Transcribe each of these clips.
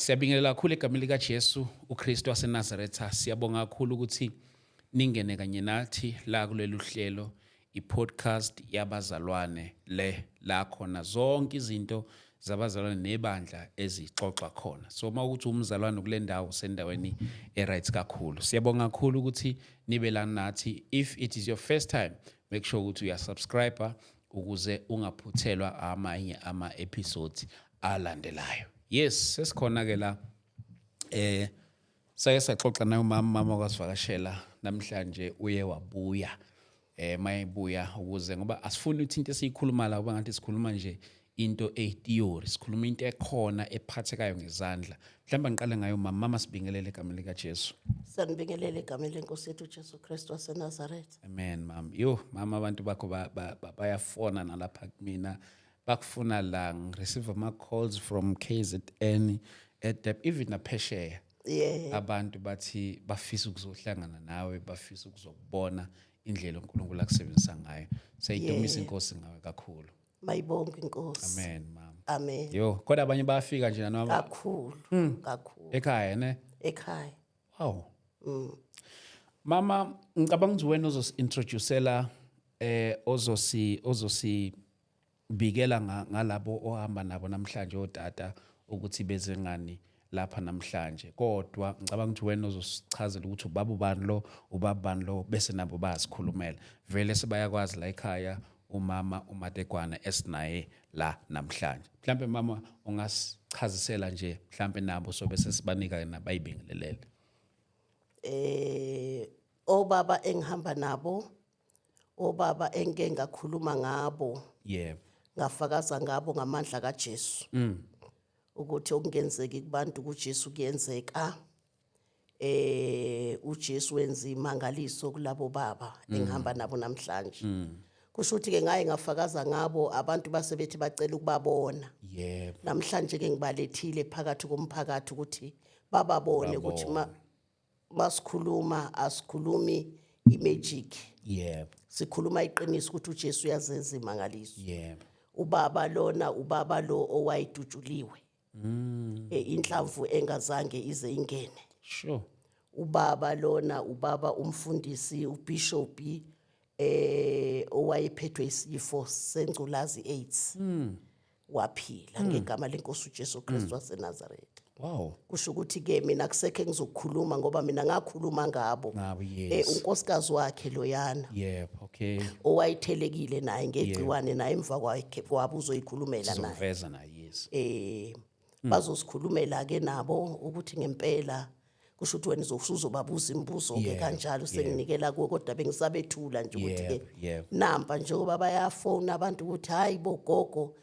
Siyabingelela kakhulu egameni likaJesu uKristu waseNazaretha. Siyabonga kakhulu ukuthi ningene kanye nathi la kulelu hlelo, i-podcast yabazalwane le la khona zonke izinto zabazalwane nebandla ezixoxa khona. So uma ukuthi umzalwane kule ndawo, usendaweni e-right kakhulu. Siyabonga kakhulu ukuthi nibe la nathi. If it is your first time, make sure ukuthi uyasubscribe ukuze ungaphuthelwa amanye ama-episodes alandelayo. Yes, sesikhona ke la. Sake saxoxa naye umama, mama kwasivakashela. Namhlanje uye wabuya, mayebuya ukuze, ngoba asifuni ukuthi into esiyikhuluma la kuba ngathi sikhuluma nje into eyi-theory, sikhuluma into ekhona ephathekayo ngezandla. Mhlawumbe ngiqale ngayo mama. Mama, sibingelele egameni likaJesu. Sanibingelele egameni lenkosi yethu uJesu Kristu waseNazaretha. Amen, mama. Yo mama, abantu bakho bayafona nalapha kumina, bakufuna la. Ngireceive ama-calls from KZN, eDurban, even naphesheya. Abantu bathi bafisa ukuzohlangana nawe, bafisa ukuzokubona indlela uNkulunkulu akusebenzisa ngayo. Siyayidumisa inkosi ngawe kakhulu. Mayibonke inkosi. Amen, mama. Amen. Yo, kodwa abanye bayafika nje noma Kakhulu, kakhulu. Ekhaya ne? Ekhaya. Wow. Mama, ngicabanga ukuthi wena ozosi-introducela, ozosibikela ngalabo ohamba nabo namhlanje, otata, ukuthi beze ngani lapha namhlanje. Kodwa ngicabanga ukuthi wena ozosichazela ukuthi ubaba ubani lo, ubaba bani lo, bese nabo bazikhulumela. Vele sebayakwazi la ekhaya umama uMatekwana esinaye la namhlanje. Mhlambe mama ungasichazisela nje, mhlambe nabo sobe sesibanika nabayibingelelele. Obaba engihamba nabo, obaba engike ngakhuluma ngabo, ngafakaza ngabo ngamandla kaJesu, ukuthi okungenzeki kubantu kuJesu kuyenzeka. UJesu wenza imangaliso kulabo baba engihamba nabo namhlanje. Kusho ukuthi ke ngaye ngafakaza ngabo, abantu basebethi bacela ukubabona. Namhlanje ke ngibalethile phakathi komphakathi ukuthi bababone, ukuthi ma masikhuluma asikhulumi imagic, sikhuluma iqiniso ukuthi uJesu uyazenza imangaliso. Ubaba lona, ubaba lo owayedutshuliwe, inhlamvu engazange ize ingene. Ubaba lona, ubaba umfundisi ubishop owayephethwe isifo sengculazi, AIDS, waphila ngegama lenkosi uJesu Kristu waseNazaretha. Kusho ukuthi ke mina kusekho engizokukhuluma, ngoba mina ngakhuluma ngabo. Ngabo, yes. Unkosikazi wakhe loyana owayithelekile naye ngegciwane, naye emva kwakhe kwabo uzoyikhulumela naye. Sizomveza naye, yes. Bazosikhulumela ke nabo ukuthi ngempela kusho ukuthi wena uzobabuza imibuzo ke kanjalo. Senginikela kuwe, kodwa bengisabethula nje ukuthi ke nampa njengoba bayafona abantu ukuthi hayi bogogo,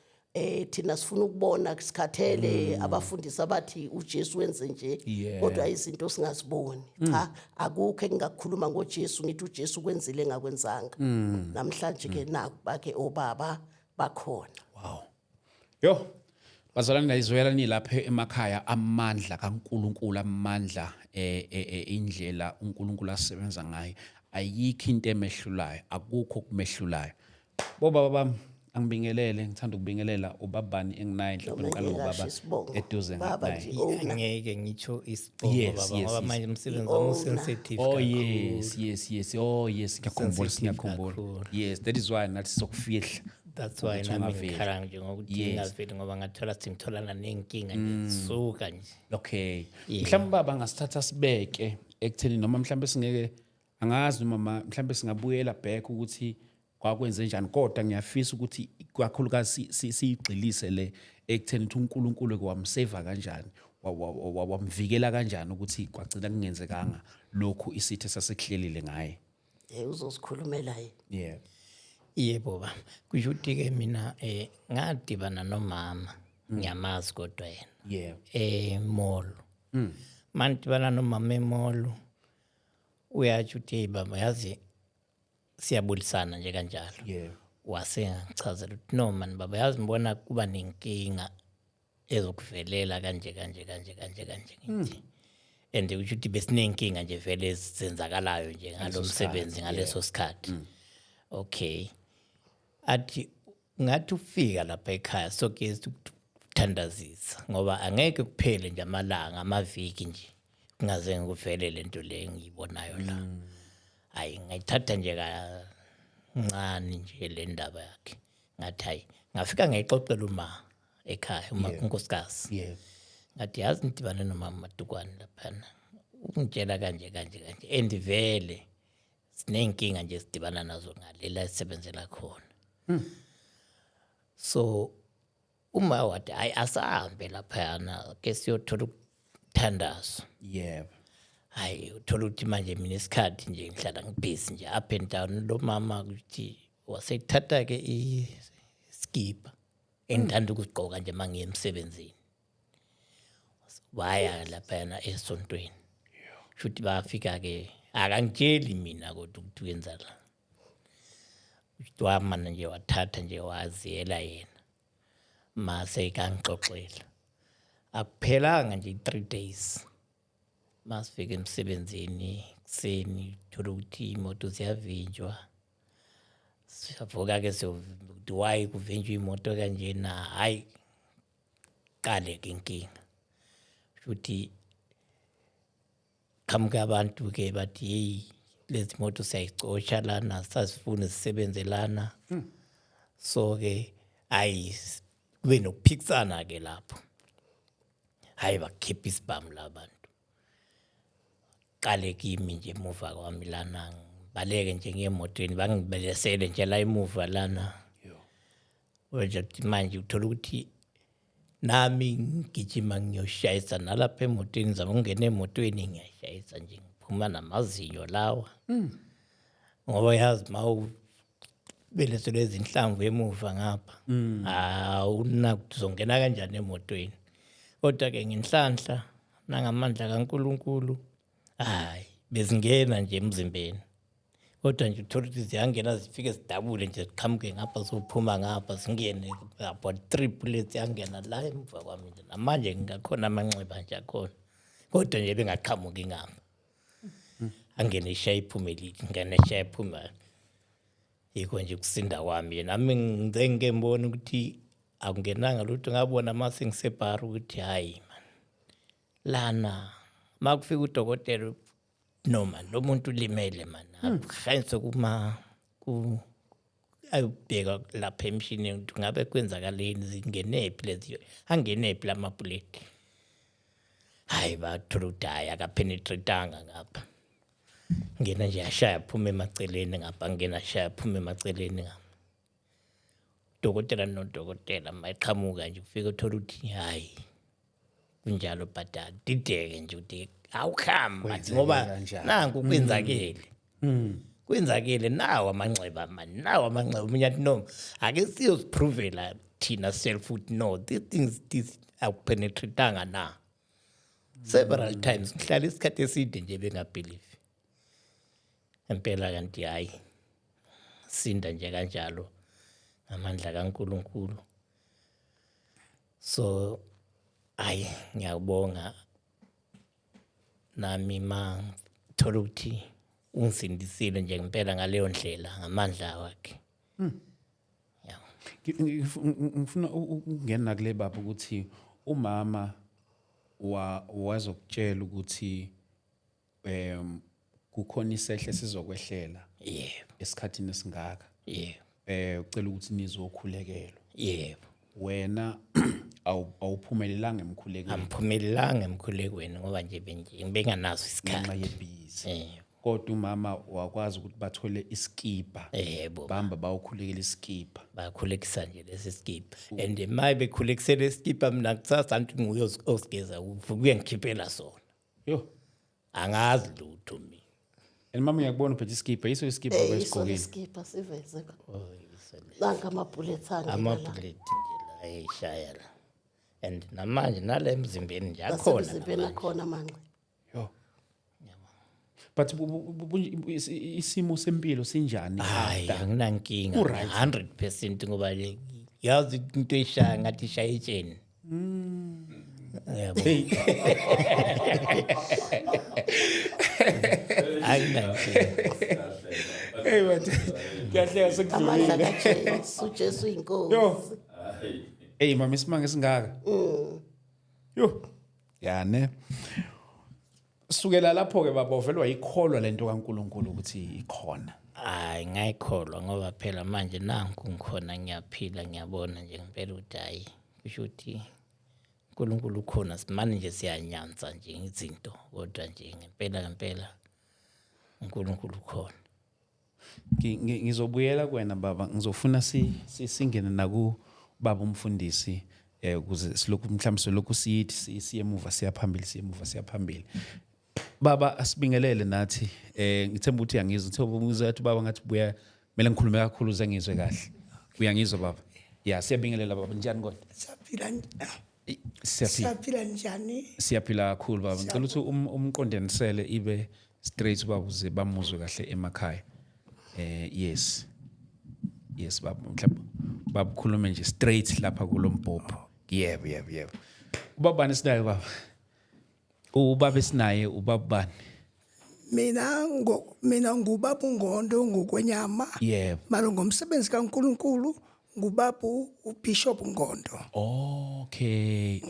thina sifuna ukubona, sikhathele abafundisi abathi uJesu wenze nje, kodwa izinto singaziboni. Cha, akukho engingakukhuluma ngoJesu ngithi uJesu kwenzile engakwenzanga. Namhlanje ke naku bakhe obaba bakhona. Wow. Yo, bazalwane, nayizwela nilapha emakhaya amandla kaNkuluNkulu, amandla indlela uNkulunkulu asebenza ngayo. Ayikho into emehlulayo, akukho okumehlulayo. Bobaba bami, angibingelele, ngithanda ukubingelela ubabani enginaye, mhlawumbe Noma ngiqale ngeke ngobaba asho isibongo. eduze Baba nganaye. nje, owner. Angeke ngitsho isibongo, baba, ngoba manje umsebenzi wami I-owner. usensitive Oh kakhulu. yes. Oh yes, ngiyakhumbula, Sensitive ngiyakhumbula. kakhulu. Yes, that is why nathi sokufihla. That's why Ukuthi nami ungaveli. ngikhala nje ngokuthi ngingaveli, ngoba ngathola sengitholana nenkinga nje, suka nje. Okay. Mhlawumbe baba ngasithatha sibeke ekutheni, noma mhlawumbe singeke, angazi noma mhlawumbe singabuyela back ukuthi kwakwenze njani, kodwa ngiyafisa ukuthi kakhulukazi siyigxilise le ekutheni ukuthi uNkulunkulu wamsave kanjani, wamvikela kanjani ukuthi kwagcina kungenzekanga lokhu isithe sasekuhlelile ngaye. Uzosikhulumela yena. Yebo ba, kusho ukuthi-ke mina ngadibana nomama, ngiyamazi kodwa yena, emall. Mangidibana nomama emall, uyatsho ukuthi, "Hey baba, yazi siyabulisana nje kanjalo." Wase ngichazela ukuthi, "No man baba, yazi ngibona kuba nenkinga ezokuvelela kanje kanje kanje kanje kanje." Ngithi and kusho ukuthi besinenkinga nje vele ezenzakalayo nje ngalo msebenzi ngaleso sikhathi. Okay, athi ngathi ufika lapha ekhaya, so ke ukuthandazisa ngoba angeke kuphele nje amalanga, amaviki nje kungaze ngikuvele lento le engiyibonayo la. Hayi, ngayithatha nje kancane nje le ndaba yakhe, ngathi hayi, ngafika ngayixoxela uma ekhaya, uma unkosikazi. Ngathi yazi ngidibane nomama Madukwane laphana, ungitshela kanje kanje kanje, and vele siney'nkinga nje esidibana nazo ngalela esisebenzela khona. So uma wathi hayi, asahambe laphayana ke siyothola ukuthandazo. Hayi, uthola ukuthi manje mina isikhathi nje ngihlala ngibhizi nje up and down. Lo mama ukuthi wasethatha-ke iskipa engithanda ukuzigqoka nje uma ngiye emsebenzini, waya laphayana esontweni. Shuthi bafika-ke, akangitsheli mina kodwa ukuthi wenza la. Wamana nje wathatha nje waziyela yena, mase kangixoxela. Akuphelanga nje 3 days, masifika emsebenzini kuseni, thola ukuthi imoto ziyavinjwa. Siyavuka-ke siyokuthi why kuvinjwa imoto kanjena? Hhayi, qale-ke inkinga, futhi qhamuka abantu-ke bathi yeyi, lezi moto siyayicosha lana, sasifuni zisebenze lana. So-ke hayi, kube nokuphikisana-ke lapho. Hhayi, bakhipha isibhamu la bantu, qale kimi nje emuva kwami lana, ngibaleke nje ngiye emotweni, bangibelesele nje la emuva lana. Wenza ukuthi manje uthola ukuthi nami ngigijima ngiyoshayisa nalapha emotweni, ngizama ukungena emotweni, ngiyashayisa nje, ngiphuma namazinyo lawa, ngoba yazi ma ubeleselwe izinhlamvu emuva ngapha, awunakuthi uzongena kanjani emotweni. Kodwa-ke ngenhlanhla nangamandla kaNkulunkulu, hayi, bezingena nje emzimbeni, kodwa nje uthola ukuthi ziyangena, zifike zidabule nje, ziqhamuke ngapha, zophuma ngapha, zingene about three bullets yangena la emuva kwami nje. Namanje ngingakhona amanxeba nje akhona, kodwa nje bengaqhamuki ngapha, angene ishaya iphume, ngene ishaya iphume. Yikho nje ukusinda kwami. Nami ngize ngike ngibone ukuthi akungenanga lutho, ngabona mase ngisebhari ukuthi hayi man, lana makufika udokotela, no man, lo muntu ulimele man, akuhanyiswe kuma ku ayobheka lapha emshinini ukuthi ngabe kwenzakaleni, zingenephi lezi, angenephi lamabhuleti. Hayi, bathola ukuthi hhayi, akapenetratanga ngapha, ngena nje ashaya phuma emaceleni ngapha, ngena ashaya phuma emaceleni ngapha. Dokotela nodokotela mayiqhamuka nje, kufika uthola ukuthi hayi, kunjalo, but adideke nje ukuthi awukhamba ngoba kanjani? Nanku kwenzakele, kwenzakele, nawo amanxeba mani, nawo amanxeba. Omunye athi no, ake siyoziprovela thina self ukuthi no, these things, this akupenetratanga na. Several times ngihlala isikhathi eside nje bengabelieve empela, kanti hayi, sinda nje kanjalo ngamandla kaNkuluNkulu. So hayi, ngiyabonga nami ma thola ukuthi ungisindisile nje ngempela ngaleyo ndlela ngamandla wakhe. Yeah. Ngifuna ukungena kule baba ukuthi umama wazokutshela ukuthi kukhona isehle sizokwehlela esikhathini esingaka. Ucela ukuthi nizokhulekelwa. Wena awuphumelelanga emkhulekweni? Angiphumelelanga emkhulekweni ngoba nje benganaso ngenxa isikhathi. Yebhizi. Yebo. Kodwa umama wakwazi ukuthi bathole iskipa? Yebo. Bahamba bawukhulekela iskipa? Bakhulekisa nje lesi skipa, and maye bekhulekisele iskipa, mina kusasa ngithi nguye osigeza, uvuke ngikhiphela sona. Yo. Angazi lutho mina. And mama, ngiyakubona uphethe iskipa, yiso iskipa Eh, iso kwesigqokile? leskipa siveze. Nanka ama-bullets angena la. Amabullet nje la eyishaya la, and namanje nala emzimbeni nje akhona. Nasemzimbeni namanje. akhona amanxeba. Yo, but isimo sempilo sinjani Hayi, after? anginankinga. Ku-right. 100%, ngoba le yazi into eshaya ngathi ishaya etsheni, yabo. Ayinankinga. Hey, but kuyahleka Amandla sekudlulile. kaJesu, uJesu Yo. uyinkosi. Hey mama, isimanga esingaka. Yo. Ya ne. Sukela lapho ke baba, uvelwa yikholwa lento kaNkuluNkulu ukuthi ikhona. Hayi, ngayikholwa ngoba phela manje nanku ngikhona, ngiyaphila, ngiyabona nje ngempela ukuthi hayi, kusho ukuthi uNkulunkulu ukhona. Simane nje siyanyanza nje izinto, kodwa nje ngempela ngempela uNkulunkulu ukhona. Ngizobuyela kuwena baba, ngizofuna singene naku baba umfundisi ukuze silokhu mhlawumbe silokhu siyithi siye emuva siya phambili, siye emuva siya phambili. Baba, asibingelele nathi. Ngithemba ukuthi uyangizwa. Ngithemba ungizwa yathi baba ngathi buya kumele ngikhulume kakhulu uze ngizwe kahle. Uyangizwa baba? Ya, siyabingelela baba, njani kodwa? Siyaphila. Siyaphila. Siyaphila, njani? Siyaphila kakhulu baba. Ngicela ukuthi umqondanisele ibe straight baba, uze bamuzwe kahle emakhaya. Yes. Yes baba, mhlawumbe baba ukhulume nje straight lapha kulombhobho. Yebo, yebo, yebo. Ubaba bani sinaye baba? Ubaba esinaye ubaba bani? Mina ngubaba uNgondo ngokwenyama. Mara ngomsebenzi kaNkuluNkulu ngubaba uBishop Ngondo. Okay.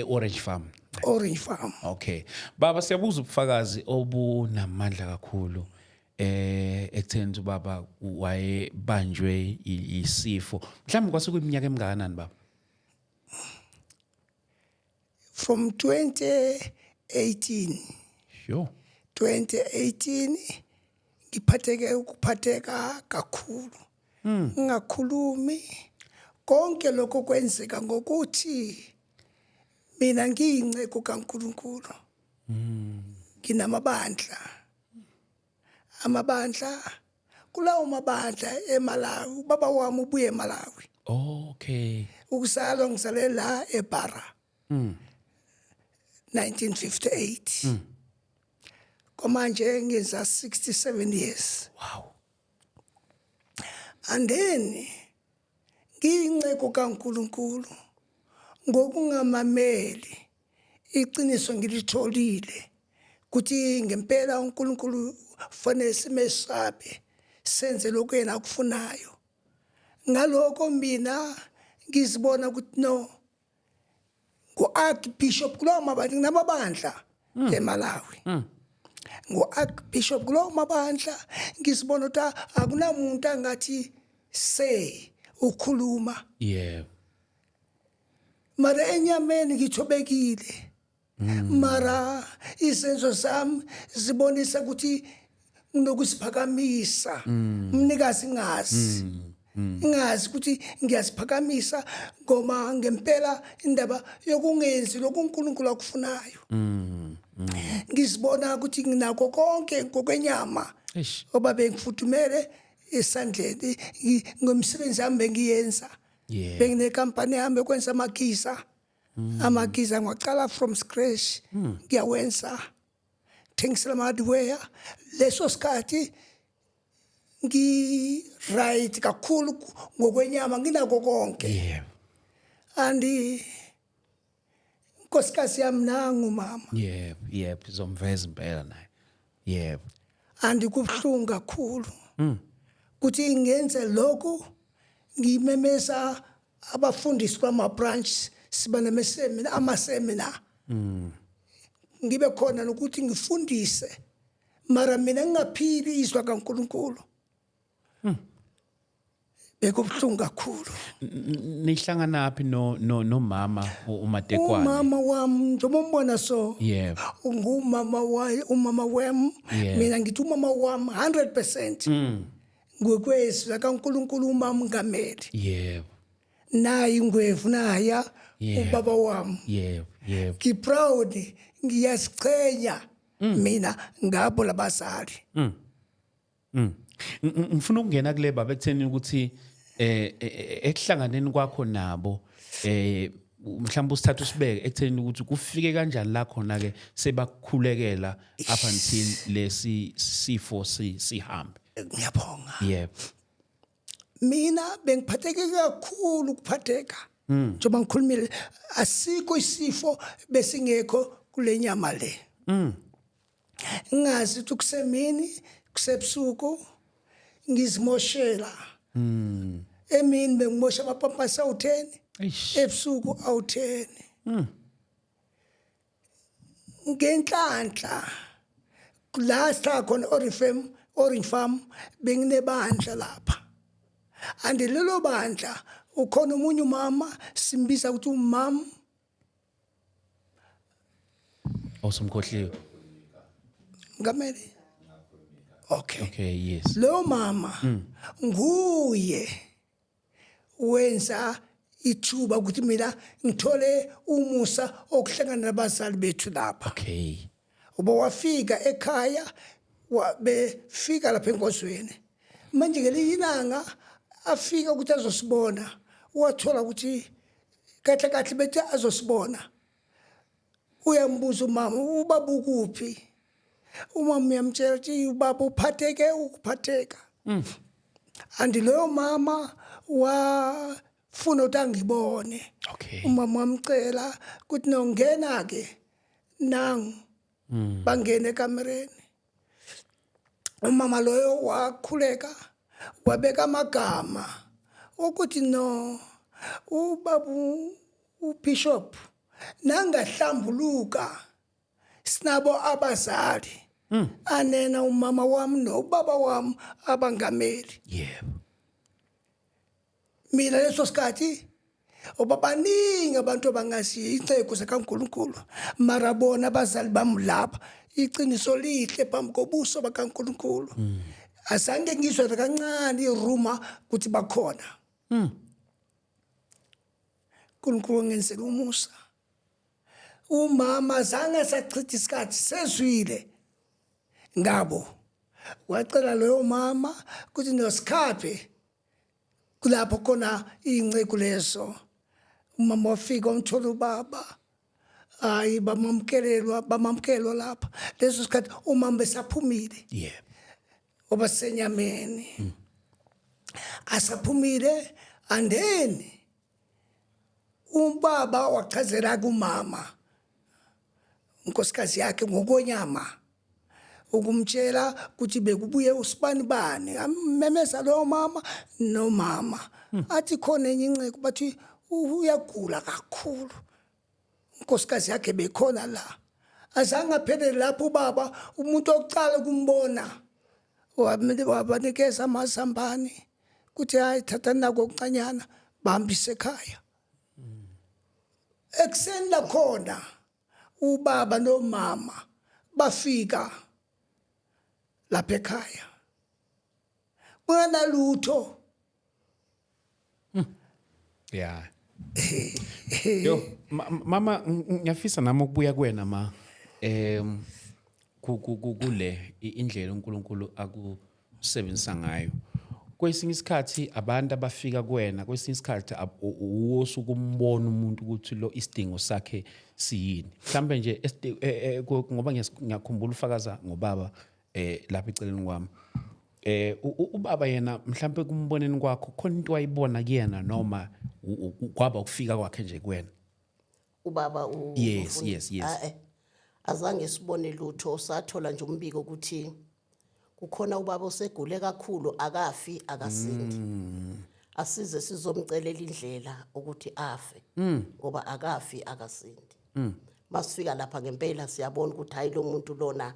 Orange Farm. Orange Farm. Okay. Baba, siyabuza ubufakazi obunamandla kakhulu ekutheni ubaba wayebanjwe isifo. Mhlawumbe kwase kuyiminyaka emingakanani baba? From 2018. Sure. 2018 ngiphatheke ukuphatheka kakhulu. Ngingakhulumi konke lokho kwenzeka ngokuthi mina ngiyinceku kaNkuluNkulu. Nginamabandla. Amabandla, kulawo mabandla eMalawi, ubaba wami ubuye eMalawi. Ukuzalwa ngizale la eBara. 1958. Kwamanje ngenza 67 years. And then ngiyinceku kaNkuluNkulu, ngokungamameli iqiniso ngilitholile ukuthi ngempela uNkulunkulu fanele simesabe, senze lokhu yena akufunayo. Ngalokho mina ngizibona ukuthi no, ngu-archbishop kulawo mabandla, nginamabandla eMalawi, ngu-archbishop kulawo mabandla. Ngizibona ukuthi akunamuntu angathi say ukhuluma. Mara enyameni ngithobekile, mara izenzo zami zibonisa ukuthi nginokuziphakamisa. Mnikazi ngazi ngazi ukuthi ngiyaziphakamisa ngoma ngempela indaba yokungenzi lokhu uNkulunkulu akufunayo. Ngizibona ukuthi nginako konke ngokwenyama. Eish. Ngoba bengifudumele esandleni ngomsebenzi wami bengiyenza. Benginekampani yami yokwenza amagiza. Amagiza ngwaqala from scratch, ngiyawenza, thengisela ama-hardware. Leso sikhathi ngi-right kakhulu ngokwenyama, nginako konke. And inkosikazi yami nangu mama. Yebo, yebo, izomveza impela naye. Yebo. And kubuhlungu kakhulu ukuthi ngenze lokhu, ngimemeza abafundisi kwama-branch, siba nama-seminar, ama-seminar, ngibe khona nokuthi ngifundise, mara mina ngingaphili izwa kaNkuluNkulu. Bekubuhlungu kakhulu. Nihlangana phi no no nomama uMatekwane? Umama wami njengoba umbona so, ungumama wayo, umama wami. Mina ngithi umama wami 100% ngokwezwi kaNkuluNkulu, umama ngameli. Nayi ingwevu naya ubaba wami. Yebo, yebo. Ngiproud, ngiyazichenya mina ngabo labazali. Ngifuna ukungena kule baba ekutheni ukuthi ekuhlanganeni kwakho nabo, mhlawumbe usithatha usibeke ekutheni ukuthi kufike kanjani la khona ke sebakukhulekela up until lesi sifo sihambe. Ngiyabonga. Yebo. Mina bengiphatheke kakhulu ukuphatheka, njengoba ngikhulumile, asikho isifo besingekho kule nyama le. Ngazi ukuthi kusemini, kusebusuku, ngizimoshela. Emini bengimosha amapampasi awu-10, Eish. ebusuku awu-10. Ngenhlanhla la sihlala khona Orange Farm, Orange Farm, benginebandla lapha, and lelo bandla ukhona omunye umama simbiza ukuthi umam Osumkhohliwe. Ngamele, okay. Okay, yes. Lo mama nguye wenza ithuba ukuthi mina ngithole umusa okuhlangana nabazali bethu lapha. Uba wafika ekhaya, befika lapha enkonzweni. Manje ngelinye ilanga afika ukuthi azosibona, wathola ukuthi kahle kahle bethi azosibona, uyambuza umama, "Ubaba ukuphi?" Umama uyamtshela ukuthi ubaba uphatheke ukuphatheka. And loyo mama wafuna ukuthi angibone. Umama wamcela ukuthi nongena ke nangu, bangena ekamereni. Umama loyo wakhuleka, wabeka amagama ukuthi no ubaba ubishop nangahlambuluka sinabo abazali anena umama wami nobaba wami abangameli. Mina leso sikhathi obabaningi abantu abangaziyo inceku zikaNkulunkulu, mara bona abazali bami lapha, iqiniso lihle phambi kobuso bakaNkulunkulu, azange ngizwe kancane irumor ukuthi bakhona. uNkulunkulu ngenzela umusa, umama azange asachitha isikhathi, sezwile ngabo, wacela loyo mama ukuthi nosikhaphe kulapho khona iy'nceku lezo. Umama wafika wamthola ubaba, hayi, bamamkelelwa, bamamkelwa lapha. Leso sikhathi umama besaphumile ngoba senyameni asaphumile. And then ubaba wachazela kumama unkosikazi yakhe ngokonyama ukumtshela ukuthi bekubuye usibani bani, amemeza lo mama nomama, athi khona enye inceku bathi uyagula kakhulu. Unkosikazi yakhe bekhona la, azange aphelele lapho ubaba. Umuntu okucala ukumbona wabanikeza amazambane kuthi hayi, thatha nako okuncanyana, bahambise ekhaya. Ekuseni lakhona ubaba nomama bafika lapha ekhaya kunganalutho. Yeah. Yo, mama, ngiyafisa nami ukubuya kuwena ma. Kule indlela uNkulunkulu akusebenzisa ngayo. Kwesinye isikhathi abantu abafika kuwena, kwesinye isikhathi uwosuke umbona umuntu ukuthi lo isidingo sakhe siyini. Mhlambe nje ngoba ngiyakhumbula ufakaza ngobaba lapha eceleni kwami. Ubaba yena mhlambe kumboneni kwakho khona into wayibona kuyena noma kwaba ukufika kwakhe nje kuwena? Ubaba Yes, yes. Ah, azange sibone lutho, sathola nje umbiko ukuthi kukhona ubaba osegule kakhulu, akafi akasindi, asize sizomcelela indlela ukuthi afe ngoba akafi akasindi. Masifika lapha ngempela siyabona ukuthi hayi, lo muntu lona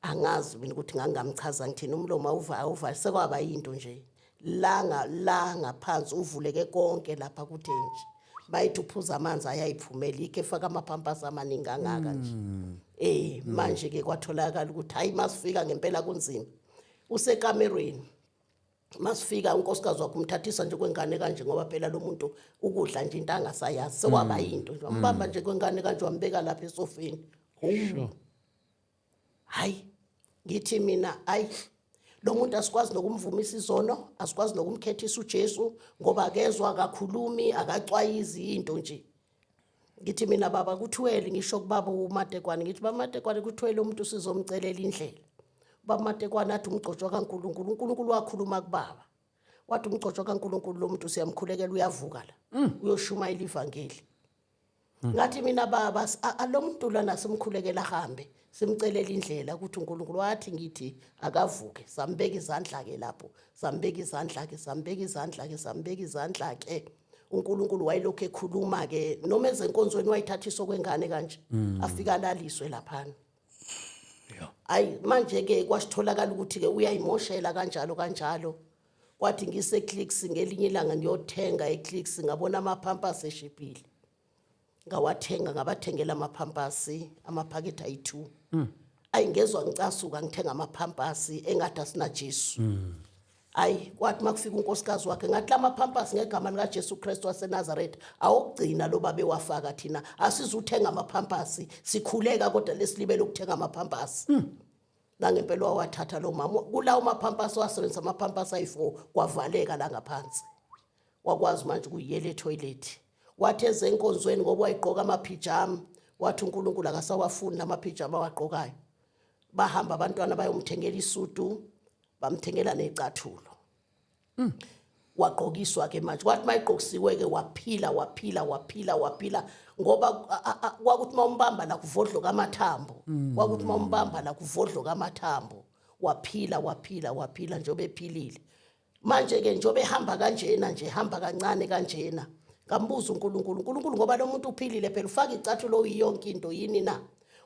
angazi mina ukuthi ngangingamchaza ngithini, umlomo awuva awuva, sekwaba yinto nje la la ngaphansi uvuleke konke lapha, kuthe nje bayithi uphuza amanzi ayayiphumela, yikho efaka amaphampasi amaningi kangaka nje. Manje ke kwatholakala ukuthi hayi, masifika ngempela kunzima, usekamerweni. Masifika unkosikazi wakhe umthathisa nje kwengane kanje, ngoba phela lo muntu ukudla nje into angasayazi, sekwaba yinto nje, wambamba nje kwengane kanje, wambeka lapha esofeni. Hayi, ngithi mina hayi, lo muntu asikwazi nokumvumisa izono, asikwazi nokumkhethisa uJesu ngoba akezwa, akakhulumi, akacwayizi into nje. Ngithi mina, "Baba, kuthiwele," ngisho kubaba uMatekwane, ngithi, "Baba Matekwane, kuthiwele umuntu sizomcelela indlela." Ubaba Matekwane athi umgcotshwa kaNkulunkulu, uNkulunkulu wakhuluma kubaba wathi umgcotshwa kaNkulunkulu lo muntu siyamkhulekela, uyavuka la, uyoshumayela ivangeli. Ngathi mina baba lo muntu lana simkhulekela ahambe simcelela indlela ukuthi uNkulunkulu wathi ngithi akavuke. Sambeka izandla ke lapho, sambeka izandla ke, sambeka izandla ke, sambeka izandla ke. uNkulunkulu wayelokhu ekhuluma ke noma ezenkonzweni wayithathiswa kwengane kanje, afika alaliswe laphana. Ayi, manje ke kwasitholakala ukuthi ke uyayimoshela kanjalo kanjalo. Kwathi ngise Clicks ngelinye ilanga ngiyothenga eClicks, ngabona ama-Pampers eshibhile, ngawathenga, ngabathengela ama-Pampers amaphakethe ayi-2. Ayi, ngezwa ngicasuka ngithenga ama-Pampers engathi asina Jesu. Ayi, kwathi makufika unkosikazi wakhe ngathi lama Pampers ngegama likaJesu Kristu waseNazaretha awokugcina lo babe wafaka, thina asizuthenga ama-Pampers, sikhuleka kodwa lesilibele ukuthenga ama-Pampers. Nangempela wawathatha lo mama kulawo ma-Pampers, wasebenzisa ama-Pampers ayi-4, kwavaleka la ngaphansi, wakwazi manje ukuyiyela etoilet. Wathi ezenkonzweni ngoba wayegqoka amaphijama, wathi uNkulunkulu akasawafuni lamaphijama awagqokayo. Bahamba abantwana bayomthengela isudu, bamthengela necathulo, wagqokiswa ke manje. Kwathi mayigqokisiwe ke waphila, waphila, waphila, waphila, ngoba kwakuthi mawumbamba la kuvodloka amathambo, kwakuthi mawumbamba la kuvodloka amathambo. Waphila, waphila, waphila. Njengoba ephilile manje ke, njengoba ehamba kanjena nje, hamba kancane kanjena, ngambuza uNkulunkulu, uNkulunkulu, ngoba lo muntu uphilile phela, ufaka icathulo yonke into yini na?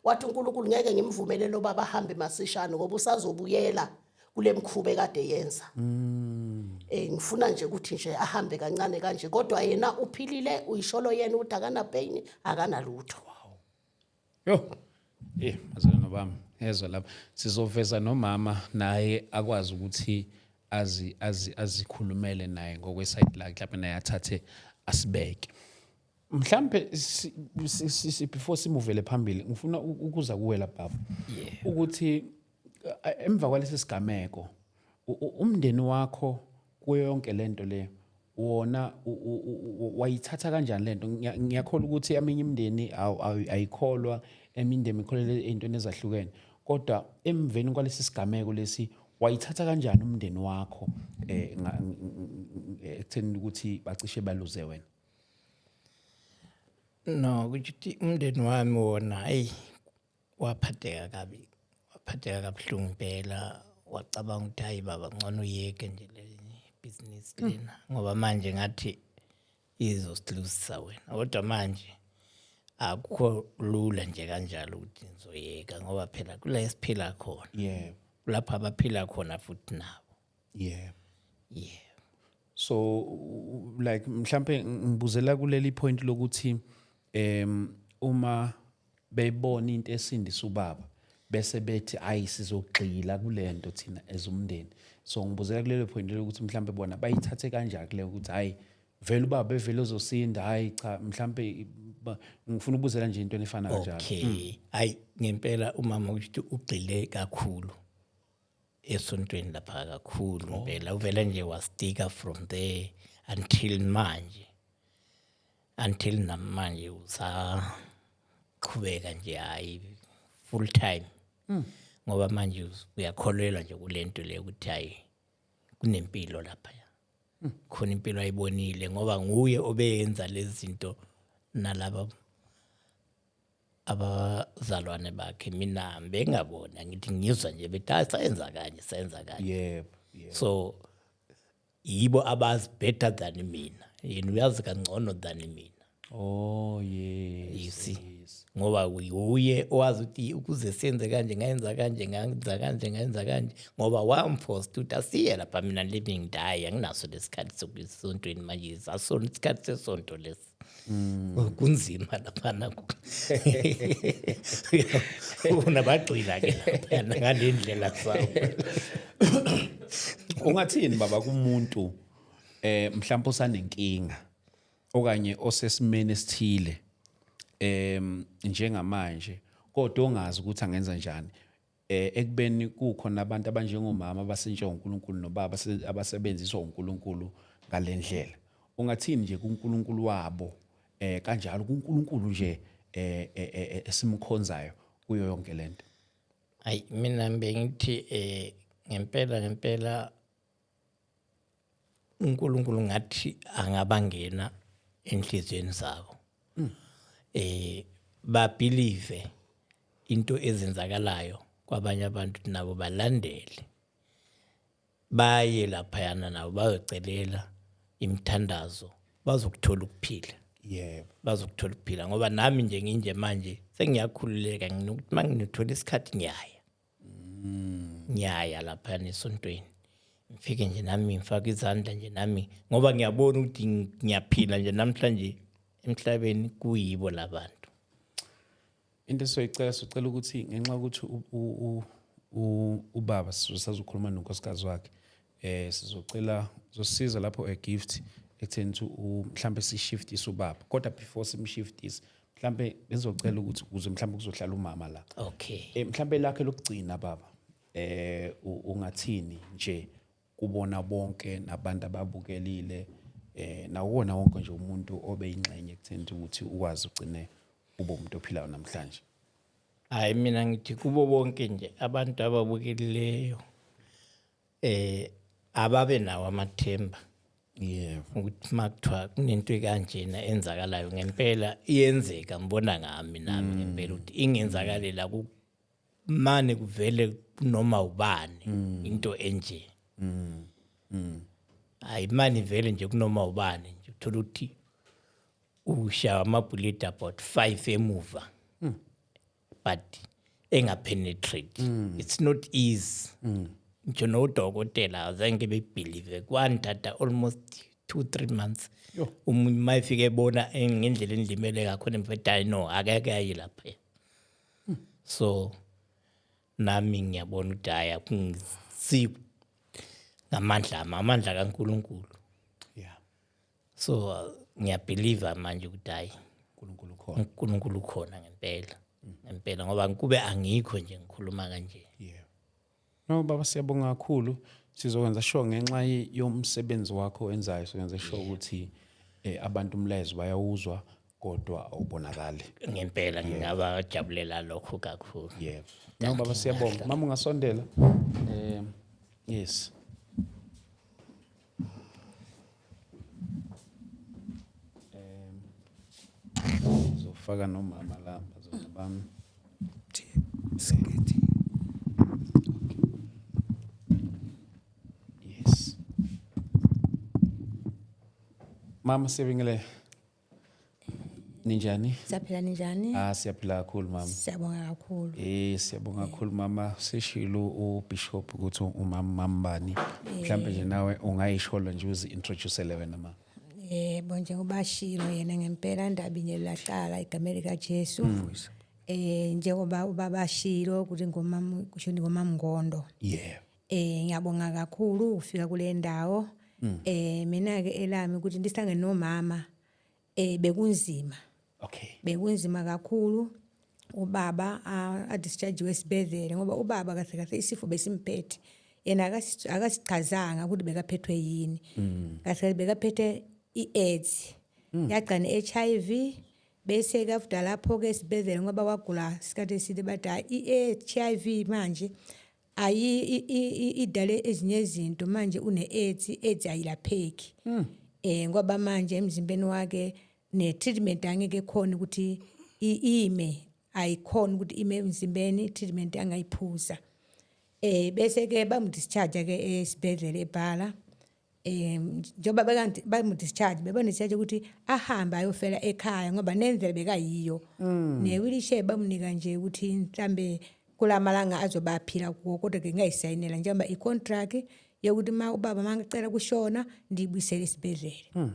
Wathi uNkulunkulu ngeke ngimvumele lo baba ahambe masishane ngoba usazobuyela kule mkhuba ekade yenza. Ngifuna nje ukuthi nje ahambe kancane kanje, kodwa yena uphilile, uyisholo yena ukuthi akana pain, akanalutho. Yo. Bazalwane bami, ezwa lapha. Sizoveza nomama naye akwazi ukuthi azi azi azikhulumele naye ngokweside lakhe, mhlawumbe naye athathe asibeke. Mhlambe before simuvele phambili, ngifuna ukuza kuwe la baba. Ukuthi emva kwalesi sigameko umndeni wakho kuyo yonke lento le wona wayithatha kanjani lento? Ngiyakholwa ukuthi eminye imindeni ayikholwa, eminye imindeni ikholelwa ey'ntweni ezahlukene, kodwa emveni kwalesi sigameko lesi wayithatha kanjani umndeni wakho ekutheni ukuthi bacishe baluze wena? No, kusho umndeni wami wona, hayi, waphatheka kabi, waphatheka kabuhlungu impela. Wacabanga ukuthi hayi baba, ngcono uyeke nje le business lena ngoba manje ngathi izosiluzisa wena. Kodwa manje akukho lula nje kanjalo ukuthi ngizoyeka ngoba phela kula esiphila khona, lapho abaphila khona futhi nabo. Yeah. So like mhlambe ngibuzela kuleli point lokuthi uma bebona into esindisa ubaba bese bethi ayi, sizogxila kulento thina as umndeni. So ngibuzela kulelo point lokuthi mhlambe bona bayithathe kanjani kule ukuthi hayi vele ubaba bevele uzosinda, hayi cha, mhlambe ngifuna ukubuzela nje into efana kanjalo. Okay, hayi ngempela umama ukuthi ugxile kakhulu esontweni lapha kakhulu impela, uvele nje wastika from there until manje, until namanje usaqhubeka nje, hayi, full time, ngoba manje uyakholelwa nje kulento le ukuthi hayi kunempilo lapha, khona impilo ayibonile ngoba nguye obeyenza lezi zinto nalaba abazalwane bakhe. Mina bengabona ngithi ngizwa nje bethi hayi, sayenza kanye, sayenza kanye. yebo yebo So yibo abazi better than mina, yena uyazi kangcono than mina. Oh yes. You see, ngoba uye owazi ukuthi ukuze senze kanje ngayenza kanje, ngayenza kanje, ngayenza kanje, ngoba wamforced ukuthi asiye lapha. Mina living ngithi hayi, anginaso lesikhathi sokuyisontweni manje, sasona isikhathi sesonto lesi, kunzima laphana, unabagxila ke laphana ngale ndlela zawo. Ungathini baba kumuntu mhlawumbe osanenkinga okanye osesimeni esithile njengamanje kodwa ongazi ukuthi angenza njani ekubeni kukhona abantu abanjengomama abasentshwa uNkulunkulu nobaba abasebenziswa uNkulunkulu ngalendlela, ungathini nje kuNkulunkulu wabo kanjalo kuNkulunkulu nje esimkhonzayo kuyo yonke lento? Hayi, mina bengithi ngempela ngempela uNkulunkulu ngathi angabangena enhliziyweni zabo. Ba-believe into ezenzakalayo kwabanye abantu, nabo balandele, baye laphayana nabo bayocelela imithandazo, bazokuthola ukuphila. Bazokuthola ukuphila, ngoba nami nje nginje manje sengiyakhululeka, nginokuthi uma nginothola isikhathi ngiyaya laphayana esontweni, ngifike nje nami ngifake izandla nje nami, ngoba ngiyabona ukuthi ngiyaphila nje namhlanje emhlabeni, kuyibo labantu. Into esoyicela, sicela ukuthi ngenxa yokuthi ubaba sizosazokhuluma nonkosikazi wakhe, sizocela uzosiza lapho a gift ekutheni ukuthi mhlambe sishiftise ubaba, kodwa before simshiftise mhlambe bezocela ukuthi ukuze mhlambe kuzohlala umama la. Mhlambe lakhe lokugcina baba, ungathini nje kubona bonke nabantu ababukelile, nawona wonke nje umuntu obe ingxenye ekutheni ukuthi ukwazi ugcine ube umuntu ophilayo namhlanje? Hayi, mina ngithi kubo bonke nje abantu ababukelileyo, ababe nawo amathemba ukuthi makuthiwa kunento ekanjena enzakalayo, ngempela iyenzeka. Ngibona ngami nami ngempela ukuthi ingenzakalela kumane kuvele noma ubani into enje. Hayi, mani vele nje kunoma ubani nje uthola ukuthi ushaya amabhuleti about 5 emuva, but engapenetrate. It's not easy. Ngisho nodokotela azange bebelieve, kwangithatha almost 2-3 months. Umunye uma efika ebona ngendlela endilimele ngakhona, mfethu, hayi no, akeke aye lapha. So nami ngiyabona ukuthi hhayi, akungisi ngamandla ami, amandla kaNkulunkulu. So ngiyabelieve manje ukuthi hhayi, uNkulunkulu ukhona. uNkulunkulu ukhona ngempela ngempela, ngoba kube angikho nje ngikhuluma kanje. Yeah. No baba, siyabonga kakhulu. Sizokwenza sure ngenxa yomsebenzi wakho owenzayo, sizokwenza sure ukuthi abantu umlayezo bayawuzwa kodwa awubonakali. Ngempela ngingabajabulela lokho kakhulu. Yeah. No baba, siyabonga. Mama, ungasondela. Yes. Zofaka nomama la, bazona bami. Sikithi. Yes. Mama, siyabingelela. Ninjani? Siyaphila, ninjani? Ah, siyaphila kakhulu mama. Siyabonga kakhulu. Siyabonga kakhulu mama. Sishilo uBishop ukuthi umama mambani. Mhlambe nje nawe ungayisho nje uzi introduce wena ma. Yebo, njengoba ashilo yena, ngempela ndabinyelela cala igama lika Jesu. Njengoba ubaba ashilo ukuthi ngomama, kusho ngomama Ngondo. Ngiyabonga kakhulu ukufika kule ndawo. Mina ke elami ukuthi ndihlangene nomama bekunzima. Bekunzima kakhulu, ubaba adischarge esibhedlela, ngoba ubaba kahle kahle isifo besimphethe, yena akasichazanga ukuthi bekaphethwe yini. Kahle kahle bekaphethe i-AIDS, yagcina i-HIV. Bese ke after lapho ke esibhedlela, ngoba wagula isikhathi eside, bathi hhayi, i-HIV manje ayi idale ezinye izinto, manje une-AIDS, i-AIDS ayilapheki, ngoba manje emzimbeni wakhe ne-treatment angeke khona ukuthi ime, ayikhona ukuthi ime emzimbeni, treatment angayiphuza. Bese ke bamdischarge ke esibhedlela ebhala, njengoba bekanti bamdischarge, bebamdischarge ukuthi ahambe ayofela ekhaya, ngoba nendlela bekayiyo ne-wheelchair bamnika nje ukuthi mhlambe kulamalanga azoba aphila kuwo, kodwa ke ngayisayinela njengoba i-contract yokuthi ma ubaba mangicela kushona ndiyibuyisele esibhedlela.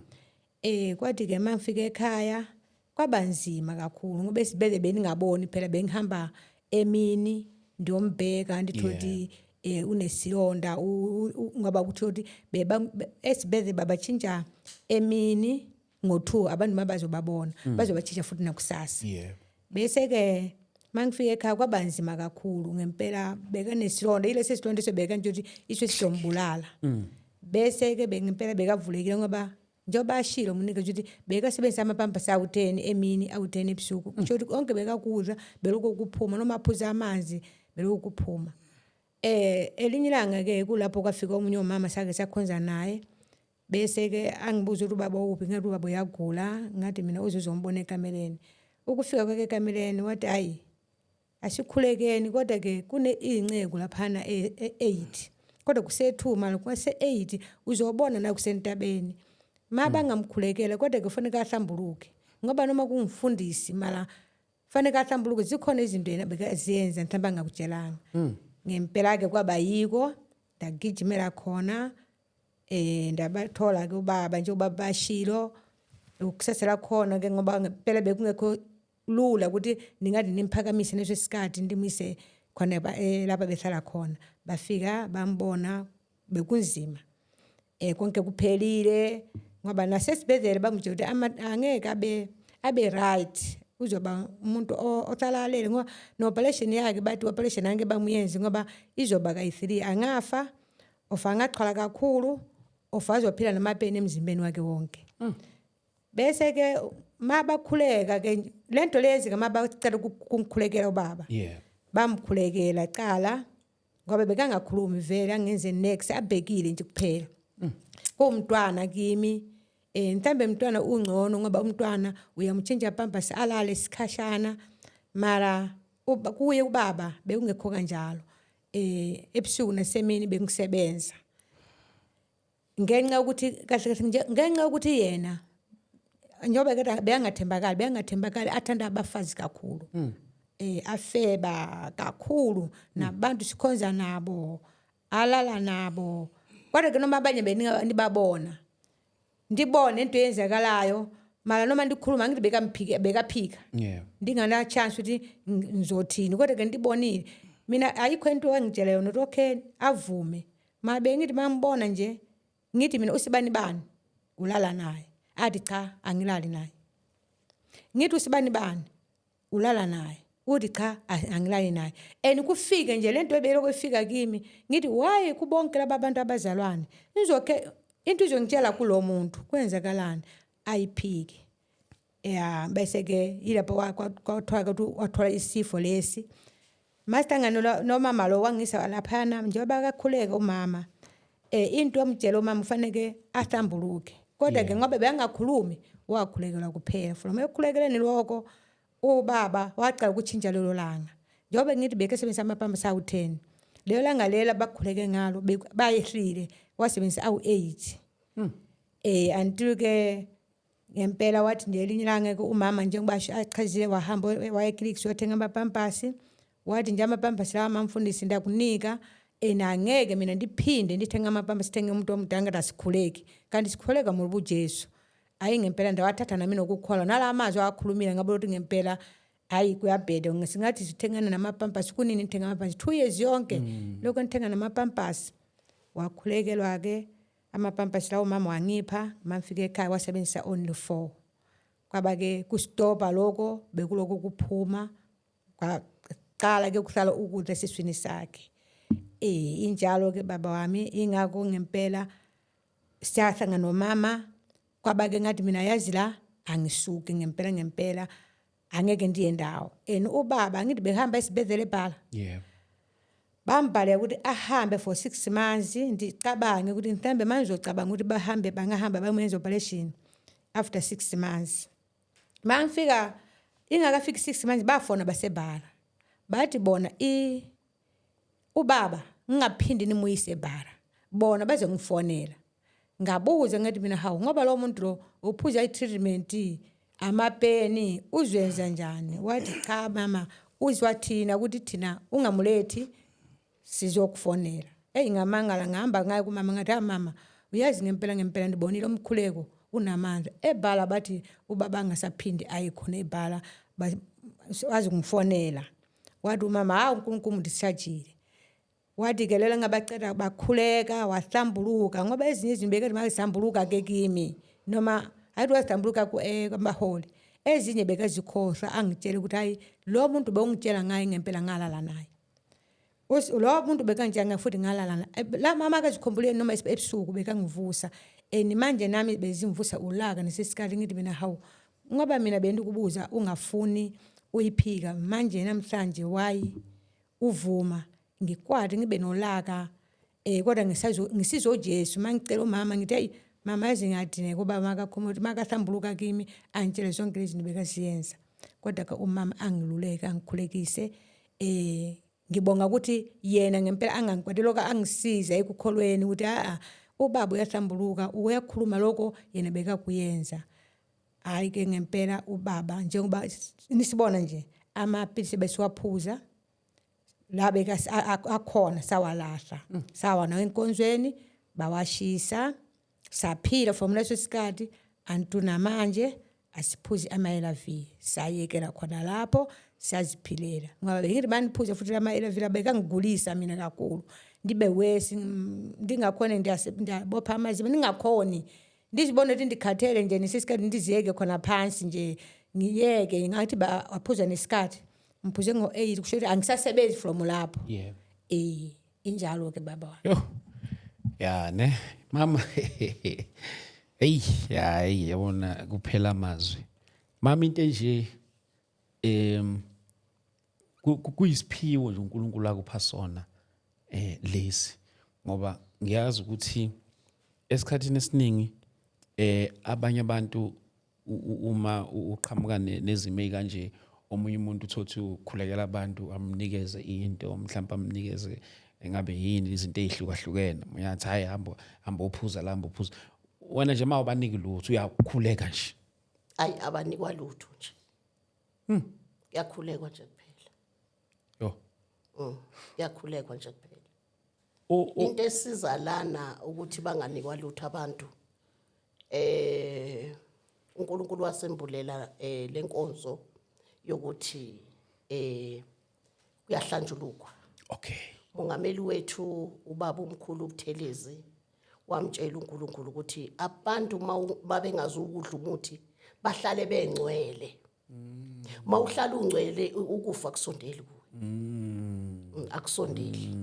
Kwathi ke mangifika ekhaya kwabanzima kakhulu, ngoba esibhedlela beningaboni phela, bengihamba emini ndiyombheka, ndithola ukuthi unesilonda, ngoba kuthiwa ukuthi esibhedlela babatshintsha emini ngo-2 abantu mabazobabona, bazobatshintsha futhi nakusasa. Bese ke mangifika ekhaya kwabanzima kakhulu ngempela, bekanesilonda, ilesi silonda sobeka nje ukuthi iso sizombulala. Bese ke ngempela bekavulekile, ngoba njengoba ashilo umnika ukuthi bekasebenzisa amapampasi awu-10 emini, awu-10 ebusuku, kusho ukuthi konke bekakudla belokhu kuphuma, noma aphuza amanzi belokhu kuphuma. Elinye ilanga ke kulapho kwafika omunye umama sake sakhonza naye, bese ke angibuza ukuthi ubaba uphi, ngathi ubaba uyagula, ngathi mina uze uzombona ekameleni. Ukufika kwakhe ekameleni wathi, hayi, asikhulekeni, kodwa ke kune iy'nceku laphana e-8, kodwa kuse-2 manje, kwase-8 uzobona na kusentabeni ma bangamkhulekela, kodwa ke kufanele ahlambuluke, ngoba noma kungumfundisi mara fanele ahlambuluke, zikhona izinto yena bekaziyenza mhlawumbe angakutshelanga. Ngempela-ke kwaba yiko, ndagijimela khona, ndabathola ke ubaba nje, ubaba bashilo ukusesela khona ke, ngoba ngempela bekungekho lula ukuthi ningathi nimphakamise leso sikhathi ndimise khona lapha behlala khona. Bafika bambona bekunzima, konke kuphelile, ngoba nasesibhedlela bamtshela ukuthi angeke abe right, uzoba umuntu ohlala alele, ngoba no-operation yakhe bathi operation angeke bamuyenze ngoba izoba kayi-3, angafa ofa angachwala kakhulu, ofa azophila namapeni emzimbeni wakhe wonke. Bese ke mabakhuleka ke lento leyenzeka, mabacela ukungikhulekela ubaba, bamkhulekela cala, ngoba bekangakhulumi vele, angenze next, abhekile nje kuphela. Kuwumntwana kimi, mhlambe umntwana ungcono, ngoba umntwana uyamtshintsha pampers alale isikhashana, mara kuye ubaba bekungekho kanjalo. Ebusuku nasemini bengisebenza, ngenxa yokuthi kahle kahle nje, ngenxa yokuthi yena njengoba kade beyangathembakali, athanda abafazi kakhulu, afeba kakhulu nabantu sikhonza nabo, alala nabo. Kodwa ke noma abanye benibabona, ndibone into eyenzakalayo, mara noma ndikhuluma angithi bekamphika, bekaphika, ndingana chance ukuthi ngizothini, kodwa ke ndibonile mina, ayikho into engitshela yona ukuthi okay avume. Ma bengithi mangibona nje, ngithi mina usibani bani ulala naye, athi cha, angilali naye. Ngithi usibani bani ulala naye, uthi cha, angilali naye. And kufike nje lento ebelokhu ifika kimi, ngithi why kubonke laba bantu abazalwane, ngizokhe into izongitshela kulo muntu kwenzakalani, ayiphiki. Ya, bese ke yilapho kwathiwa ukuthi wathola isifo lesi. Masihlangana nomama lo wangisa laphana, njengoba kakhuleka umama, into amtshela umama ufaneke ahlambuluke, kodwa ke ngoba bengakhulumi, wakhulekelwa kuphela. From ekukhulekeleni lokho ubaba waqala ukutshintsha lelo langa, njengoba ngithi bekesebenzisa amapampers awu-10, leyo langa lela bakhuleke ngalo bayehlile, wasebenzisa awu-8. Until ke ngempela wathi nje elinye ilanga ke umama, njengoba achazile, wahamba waya eClicks uyothenga amapampasi, wathi nje amapampasi lawa, mamfundisi, ndakunika and angeke mina ndiphinde ndithenga amapampasi, thenge umuntu omdala, ngathi asikhuleki, kanti sikhuleka mubi uJesu. Hayi, ngempela ndawathatha nami nokukholwa nala amazwi awakhulumile, ngabona ukuthi ngempela hayi kuyabheda, singathi sithengana namapampasi kunini, ngithenga amapampasi 2 years yonke lokho ngithenga namapampasi. Wakhulekelwa ke amapampasi lawo, mama wangipha, mangifika ekhaya wasebenzisa only four, kwaba ke kustopa lokho bekuloko kuphuma, kwaqala ke kuhlala ukudla esiswini sakhe. Injalo ke baba wami, ingakho ngempela siyahlangana nomama, kwaba ke ngathi mina yazi la angisuki ngempela ngempela, angeke ndiye ndawo. And ubaba angithi behamba esibhedlela ebhala, bambhale ukuthi ahambe for 6 months, ndicabange ukuthi mhlambe manje uzocabanga ukuthi bahambe, bangahamba bamenze operation after 6 months. Mangifika ingakafiki 6 months, bafona basebhala, bathi bona i ubaba ngingaphindi nimuyise ebhara, bona bazongifonela. Ngabuza ngathi mina, hawu, ngoba lo muntu lo uphuza i-treatment amapeni, uzwenza njani? Wathi cha mama, uzwa thina ukuthi thina ungamulethi, sizokufonela. Eyi, ngamangala, ngahamba ngaye kumama, ngathi, ha mama, uyazi ngempela ngempela ndibonile umkhuleko unamandla ebhala, bathi ubaba angasaphindi aye khona ebhala, wazi kungifonela. Wathi umama, hawu, uNkulunkulu ndisajile. Wathi ke lela ngabacela bakhuleka, wahlambuluka, ngoba ezinye izinto bekathi mazihlambuluka ke kimi, noma hayi wazihlambuluka kubaholi, ezinye bekazikhohlwa, angitshele ukuthi hayi, lo muntu bewungitshela ngaye ngempela ngalala naye. Lo muntu bekangitshela ngaye futhi ngalala naye. La mama akazikhumbuleni noma ebusuku bekangivusa, and manje nami bezimvusa ulaka nesesikhathi, ngithi mina hawu, ngoba mina bendikubuza ungafuni uyiphika, manje namhlanje why uvuma? Ngikwati ngibe nolaka, kodwa ngisazo ngisizwe uJesu mangicela umama, ngithi hey mama, yazi ngiyadineka, ubaba makakhuluma ukuthi makahlambuluka kimi, angitshele zonke lezi zinto bekaziyenza. Kodwa ke umama angiluleke angikhulekise, ngibonga ukuthi yena ngempela angangikwateli lokho, angisiza ekukholweni ukuthi a ubaba uyahlambuluka, uyakhuluma lokho yena bekakuyenza. Hayi ke ngempela ubaba, njengoba nisibona nje amapilisi besiwaphuza la beka akhona, sawalahla, sawa nawo enkonzweni, bawashisa, saphila from leso sikhathi antu namanje asiphuzi ama-ARV. Sayekela khona lapho, siyaziphilela, ngoba bengithi maniphuze futhi lama-ARV bekangigulisa mina kakhulu, ndibe wesi, ndingakhoni, ndiyabopha amazinyo, ndingakhoni, ndizibone ukuthi ndikhathele nje nesisikhathi, ndiziyeke khona phansi nje, ngiyeke. Ngathi aphuza nesikhathi, ngiphuze ngo-8, kusho ukuthi angisasebenzi from lapho. Injalo ke baba wami. Yo. Ya ne mama, hey, hayi, yabona kuphela amazwi. Mama, into enje kuyisiphiwo nje uNkulunkulu akupha sona lesi, ngoba ngiyazi ukuthi esikhathini esiningi abanye abantu uma uqhamuka nezimo ezikanje, omunye umuntu uthothi ukhulekela abantu, amnikeze into, mhlawumbe amnikeze engabe yini, izinto ezihlukahlukene, uyathi hayi, hamba hamba uphuza la, hamba uphuza. Wena nje uma ubaniki lutho, uyakhuleka nje? Ayi, abanikwa lutho nje, kuyakhulekwa nje kuphela. Yo. Kuyakhulekwa nje kuphela. Into esiza lana ukuthi banganikwa lutho abantu, uNkulunkulu wasembulela lenkonzo yokuthi kuyahlanjulukwa. Mongameli wethu ubaba umkhulu uButhelezi wamtshela uNkulunkulu ukuthi abantu babengazi ukudla umuthi bahlale bengcwele. Mawuhlala ungcwele, ukufa kusondeli kuwe. Akusondeli.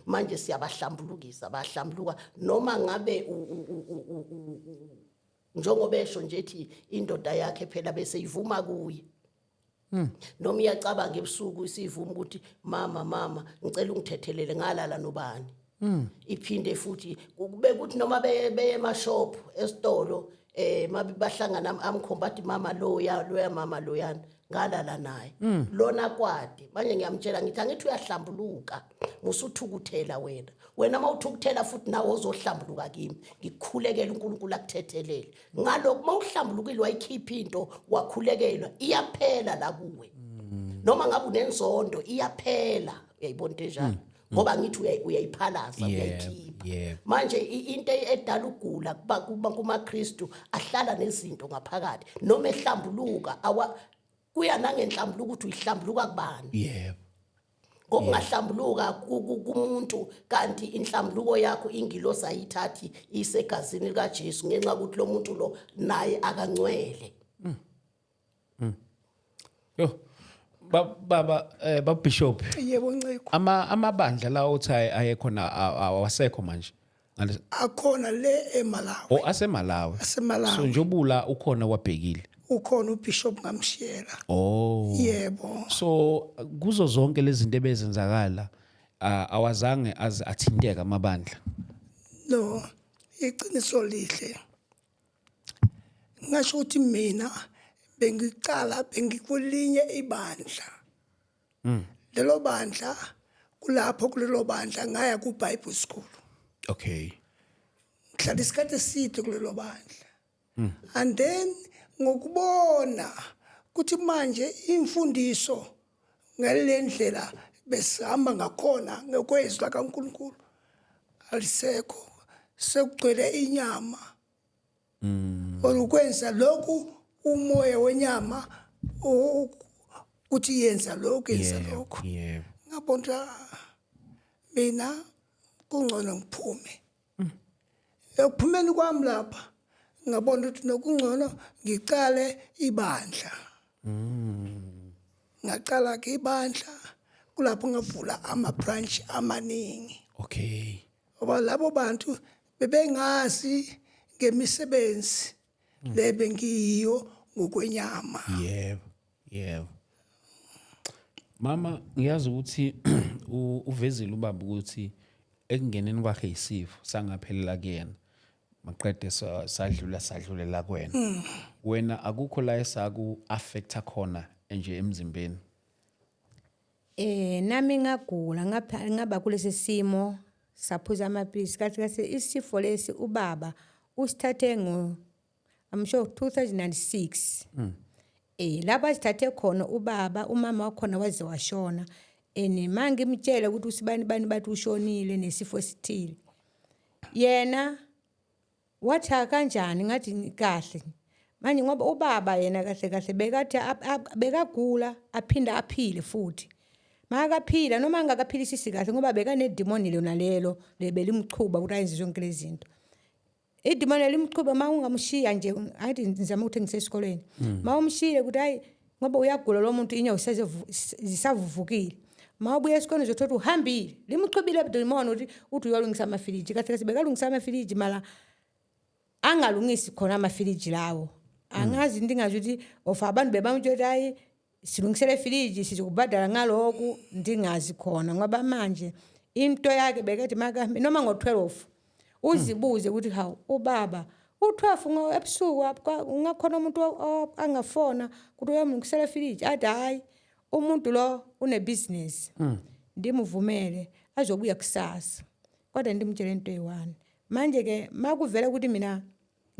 Manje siyabahlambulukisa, bahlambuluka noma ngabe njengoba esho nje ethi indoda yakhe phela bese ivuma kuye. Noma iyacabanga ebusuku, isivuma ukuthi mama, mama, ngicela ungithethelele, ngalala nobani. Iphinde futhi kube kuthi noma beye emashop, esitolo, mabe bahlangana, amkhomba athi mama loya, loya mama loyana ngalala naye lona kwade. Manje ngiyamtshela ngithi angithi uyahlambuluka, musuthukuthela wena. Wena mawuthukuthela futhi nawe uzohlambuluka kimi, ngikukhulekela uNkulunkulu akuthethelele ngalokho. Mawuhlambulukile, wayikhipha into, wakhulekelwa, iyaphela la kuwe. Noma ngabe unenzondo, iyaphela. Uyayibona into enjalo, ngoba ngithi uyayiphalaza, uyayikhipha. Manje into edala ugula kuba kumaKristu ahlala nezinto ngaphakathi, noma ehlambuluka, awa kuya nangenhlambuluko ukuthi uyihlambuluka kubani. Ngokungahlambuluka kumuntu, kanti inhlambuluko yakho ingilosi ayithathi isegazini likaJesu, ngenxa yokuthi lo muntu lo naye akangcwele. Yo. Baba bishop. Yebo, Nciko. Amabandla la othi ayekhona awasekho manje? Akhona le eMalawi. O, aseMalawi. AseMalawi. So njobula ukhona wabhekile. Ukhona ubishop, ngamshiyela. Oh. Yebo. So kuzo zonke lezi zinto ebezenzakala, awazange aze athinteka amabandla? No, iqiniso lihle. Ngasho ukuthi mina bengicala bengikulinye ibandla. Lelo bandla, kulapho kulelo bandla ngaya ku Bible school. Ngihlala isikhathi eside kulelo bandla. And then ngokubona ukuthi manje imfundiso ngale ndlela besihamba ngakhona ngokwezwi likaNkulunkulu alisekho, sekugcwele inyama. Olukwenza lokhu umoya wenyama uthi yenza lokhu, yenza lokhu. Ngabona mina kungcono ngiphume. Ekuphumeni kwami lapha ngabona ukuthi nokungcono ngicale ibandla. Ngaqala ke ibandla, kulapho ngavula ama branch amaningi. Ngoba labo bantu bebengazi ngemisebenzi le bengiyiyo ngokwenyama. Yebo. Yebo. Mama, ngiyazi ukuthi uvezile ubaba ukuthi ekungeneni kwakhe isifo sangaphelela kuyena. Maqede sadlula sadlulela kuwena. Wena akukho la esaku affecta khona nje emzimbeni? Nami ngagula, ngapha ngaba kulesi simo, saphuza amaphilisi. Kahle kahle isifo lesi ubaba usithathe ngo, I'm sure, 2006. Lapho asithathe khona ubaba, umama wakhona waze washona. And mangimtshela ukuthi usibani bani bathi ushonile nesifo esithile. Yena wathi kanjani? Ngathi kahle. Manje ngoba ubaba yena kahle kahle bekathi bekagula aphinda aphile futhi. Makaphila noma angakaphilisisi kahle, ngoba bekanedimoni lona lelo lebelimchuba ukuthi ayenze zonke lezi zinto. Idimoni limchuba uma ungamshiya nje, athi ngizama ukuthi ngisesikolweni. Uma umshiyile ukuthi hayi, ngoba uyagula lo muntu, inyawo zisavuvukile. Uma ubuya esikoleni uzothola ukuthi uhambile. Limchubile demon ukuthi uthi uyolungisa amafiliji. Kahle kahle bekalungisa amafiliji, mala angalungisi khona amafiliji lawo. Angazi, ndingazi ukuthi of abantu bebamtshela ukuthi hayi, silungisele ifiliji, sizokubhadala ngaloku, ndingazi khona, ngoba manje into yakhe bekathi makahambe noma ngo-12, uzibuze ukuthi hawu, ubaba u-12 ngo ebusuku ungakhona umuntu angafona ukuthi uyamlungisela ifiliji, athi hayi, umuntu lo unebhizinisi, ndimuvumele azobuya kusasa, kodwa ndimtshele into eyi-one. Manje-ke makuvela ukuthi mina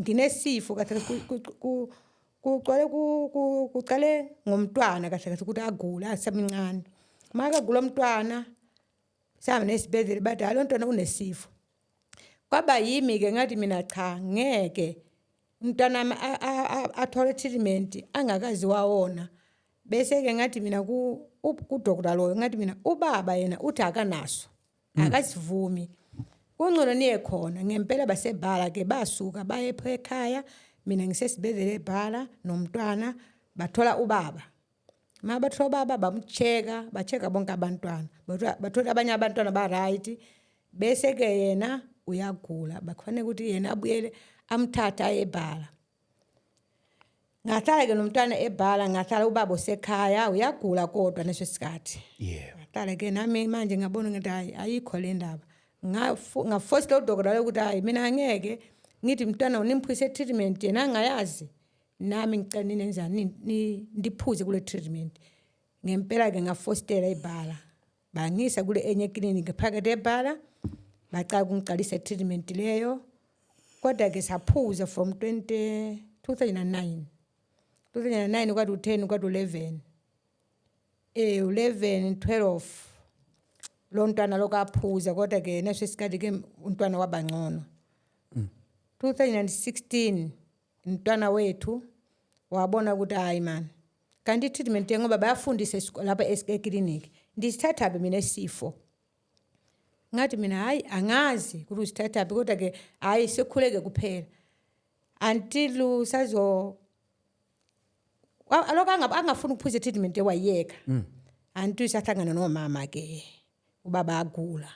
nginesifo, kahle kahle kucale kucale ngomntwana, kahle kahle ukuthi agule asemncane. Makagula umntwana, sihamba nesibhedlela, bathi hayi, lo mntwana unesifo. Kwaba yimi-ke ngathi mina cha, ngeke umntwanami athole treatment angakazi wawona. Bese-ke ngathi mina kudokotela loyo, ngathi mina ubaba yena uthi akanaso, akasivumi, kungcono niye khona ngempela. Basebhala ke, basuka baye ekhaya, mina ngisesibhedlela ebhala nomntwana. Bathola ubaba, ma bathola ubaba bamcheka, bacheka bonke abantwana, bathola abanye abantwana ba-right, bese-ke yena uyagula, bakufanele ukuthi yena abuyele amthathe aye ebhala. Ngahlala-ke nomntwana ebhala, ngahlala, ubaba usekhaya uyagula kodwa leso sikhathi. Ngahlala ke nami manje, ngabona ukuthi hayi, ayikho le ndaba. Ngafosta udokotela ukuthi hayi, mina angeke ngithi mntwana nimphuse treatment yena angayazi, nami ngicela ninenzani, ndiphuze kule treatment. Ngempela ke ngafostela ibhala, bangisa kule enye eklinikhi phakathi ebhala, bacala ukungiqalisa i-treatment leyo. Kodwa ke saphuza from 20 2009 2009 kwati u-10, kwati u-11, 11, 12, lo mntwana lokaphuza. Kodwa ke neso isikhathi ke umntwana wabangcono. 2016 umntwana wethu wabona ukuthi hayi man, kanti i-treatment, ngoba bayafundisa lapha ekliniki, ndisithathaphi mina isifo? Ngathi mina hayi, angazi ukuthi usithathaphi, kodwa ke hayi, sikhuleke kuphela until usazo alokhu angafuni ukuphuza i-treatment, ewayeka until sahlangana nomama ke, ubaba agula.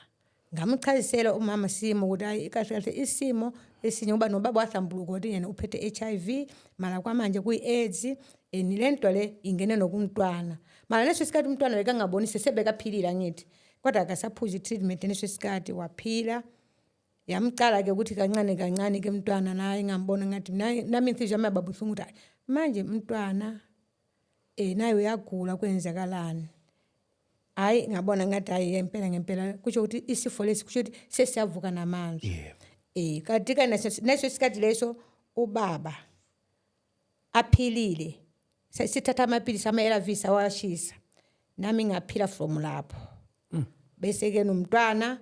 Ngamchazisela umama simo ukuthi hayi, kahle kahle isimo esinye, ngoba nobaba wahlambuluka ukuthi yena uphethe HIV, mara kwamanje kuyi-AIDS and le nto le ingene nokumntwana. Mara leso sikhathi umntwana bekangabonisi, sebekaphilile angithi, kodwa akasaphuza i-treatment. Leso sikhathi waphila. Yamcala ke ukuthi kancane kancane ke mntwana naye ngambona, ngathi nami inhliziyo yami yaba buhlungu ukuthi hayi, manje umntwana naye uyagula, kwenzakalani? Hayi, ngabona ngathi hayi, ngempela ngempela kusho ukuthi isifo lesi kusho ukuthi sesiyavuka namandla. Kanti ke neso sikhathi leso ubaba aphilile, sithatha amaphilisi ama-ARVs awashisa, nami ngaphila from lapho. Bese ke nomntwana